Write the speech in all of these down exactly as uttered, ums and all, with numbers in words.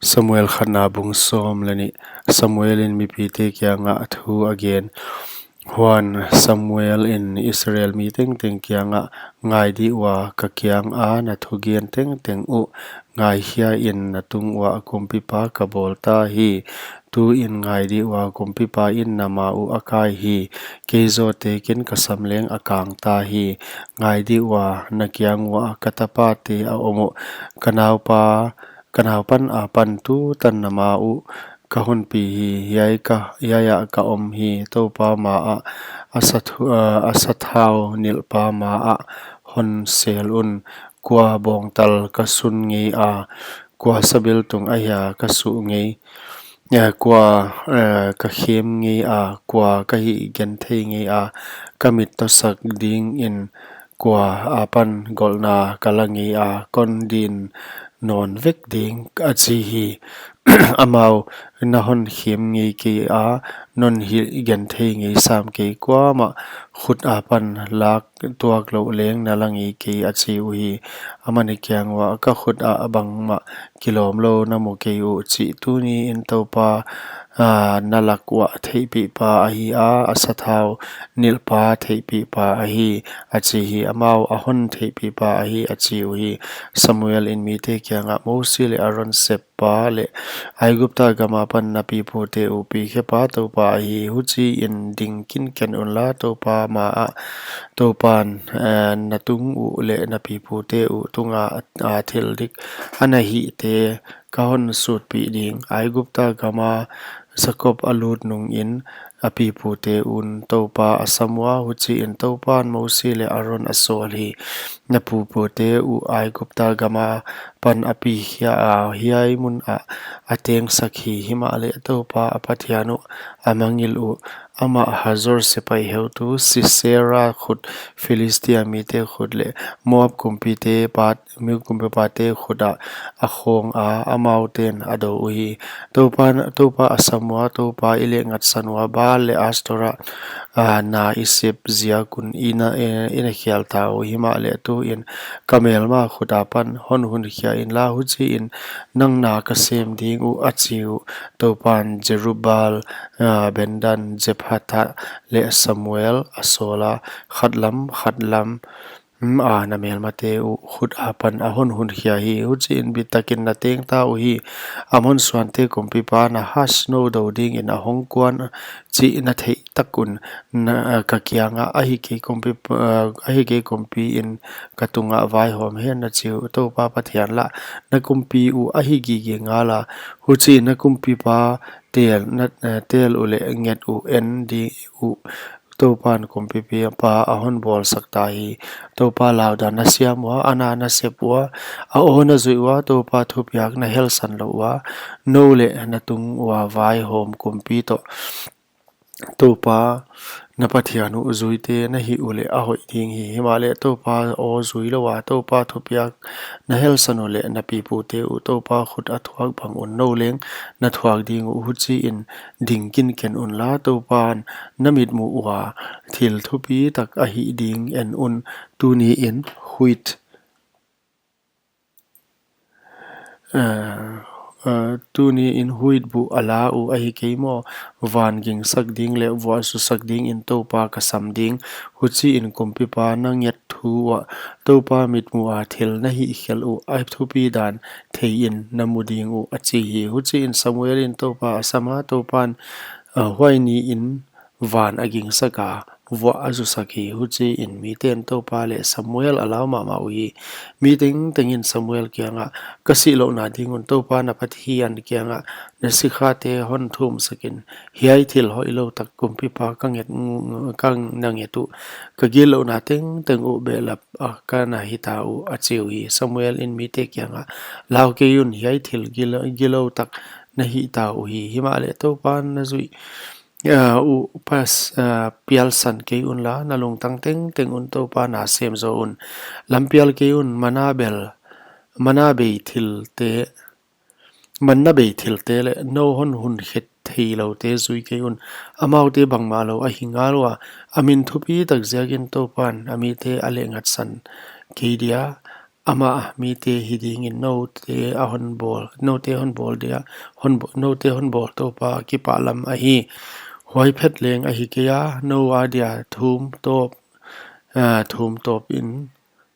Samuel khatna bung sawm leh nih. Samuel in mipite kiangah thu a gen. Huan Samuel in Israel mi tengteng kiangah, "Ngai dih ua, ka kianga na thugen tengteng uh ngaikhia in, na tung uah kumpipa ka bawlta hi. Tuin ngai dih ua, kumpipa in na ma uh a kai hi. Kei zawte kin ka sam leng a kangta hi. Ngai dih ua, na kiang uah ka tapate a om uh. Ka naupa, ka naupan apan tutan na ma uh ka honpi hi. Hiai ka, hiai ah ka om hi. Toupa ma ah a sathu-, ah, a sathau nilhpa ma ah hon sel un. Kua bawngtal ka sun ngei a, kua sabiltung ahia ka suh ngei, eh, kua, eh, ka khem ngei a, kua ka hihgenthei ngei a, ka mit tawsak dingin kua apan golhna ka la ngei a, kon din nawn vek ding," a chi hi. Amau, "Na hon khem ngei kei a, non hihgenthei ngei sam kei, kuamah khut apan lak tuak louh leng na la ngei kei," a chi uhi. Amah in a kiang uah, "Ka khut ah bangmah kilawm lou na mu kei uh chih tuniin Toupa, ah, na lak uah theihpihpa ahi a, a sathau nilhpa theihpihpa ahi," a chi hi. Amau, "A hon theihpihpa ahi," a chi uhi. Samuel in mite kiangah, "Mosi leh Aron seppa leh Aigupta gam apan na pipute uh pikhepa Toupa ahi. Huchiin ding kinken unla, Toupa ma ah, Toupan, eh, na tung uh leh na pipute uh tunga a, a thil dik a na hihte ka hon sutpih ding. Aigupta gama Jakob a lut nungin a pipute un Toupa a sam ua, huchiin Toupan Mosi leh Aron a sawl hi. Na pipute uh Aigupta gama pan a pikhia a, hiai mun ah a tengsak hi. Himahleh Toupa a Pathian uh a mangngilh uh. Amah Hazor sepaih heutu Sisera khut, Philistia mite khut leh Moab kumpite pat, mi kumpipate khut ah a khawng a, amauten a dou uhi. Toupa, Toupa a sam ua, Toupa i lehngatsan ua, Baal leh Astorah, ah, na i sep ziak un i na, eh, i na khial ta uh. Himahleh tuin ka melma khut apan hon hunkhia inla, huchiin nang na ka sem ding uh," a chi uh. Toupan Jerubbaal, ah, Bendan, Jephthah leh Samuel a sawl a, khat lam khat lam, hmm, a na melmate uh khut apan a hon hunkhia hi. Huchiin bittakin na tengta uhi. Ammon suante kumpipa Nahash nou dou dingin a hong kuan chih na theih tak un, na, ka kiangah, "Ahi kei kumpi, ah, ahi kei kumpiin ka tungah vaihawm hen," na chi uh. Toupa Pathian lah na kumpi uh ahi gige ngala, huchiin na kumpipa tel, na, eh, tel uh leh nget uh en ding uh Toupan kumpipa a hon bawlsak ta hi. Toupa lau dan na siam ua, a na na sep ua, a aw na zuih ua, Toupa thupiak na helsan lou ua, nou leh na tung ua vaihawm kumpi toh Toupa na Pathian uh zuite na hih uleh a hoih ding hi. Himahleh Toupa aw zui lou a, Toupa thupiak na helsan uleh na pipute uh Toupa khut a thuak bang un nou leng na thuak ding uh. Huchiin ding kinken unla, Toupan na mitmuh ua thil thupi tak a hih ding en un. Tuniin huit, eh, eh, tuniin huit buh a la uh ahi kei maw? Van gingsak ding leh vuah zusak dingin Toupa ka sam ding. Huchiin kumpipa na nget thu uah Toupa mitmuh a thil na hihkhelh uh a thupi dan theiin na mu ding uh, a chi hi. Huchiin Samuel in Toupa a sam a, Toupan, ah, huai niin van a gingsak a, vuah a zusak hi. Huchiin miten Toupa leh Samuel a lau mahmah uhi. Mi tengtengin Samuel kiangah, "Ka sih louhna ding un Toupa na Pathian kiangah na sikhate hon thumsak in. Hiai thil hoihlou tak kumpipa ka nget, ka na nget uh, ka gillouhna tengteng uh behlap a ka na hita uh," a chi uhi. Samuel in mite kiangah, "Lau kei un, hiai thil gil-, gilou tak na hita uhi. Himahleh Toupan na zuih, ah, uh pas, ah, pialsan kei unla, na lungtang tengteng un Toupa na sem zaw un. Lampial kei un, mana bel, mana bei thilte, manna bei thilte leh nou hon hun khet theiloute zui kei un. Amaute bangmahlou ahi ngal ua, a min thupi tak ziakin Toupan a mite a lehngatsan kei dia, amah mite hi dingin noute honbawl dia, noute honbawl Toupa kipahlam ahi. Huai phet leng ahi keia, nou adia thumtawp, thumtawpin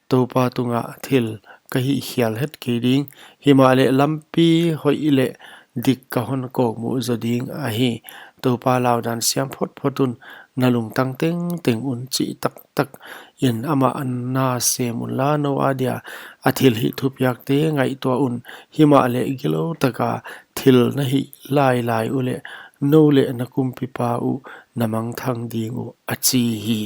Toupa tungah thil ka hihkhial het kei ding. Himahleh lampi hoih leh dik ka honkawkmuh zo ding ahi. Toupa laudan siam photphot un, na lungtang tengteng un chih taktakin amah na sem unla, nou adia a thilhih thupiakte ngaihtuah un. Himahleh gilou taka thil na hih lailai uleh nou leh na kumpipa uh na mangthang ding uh, a chi hi.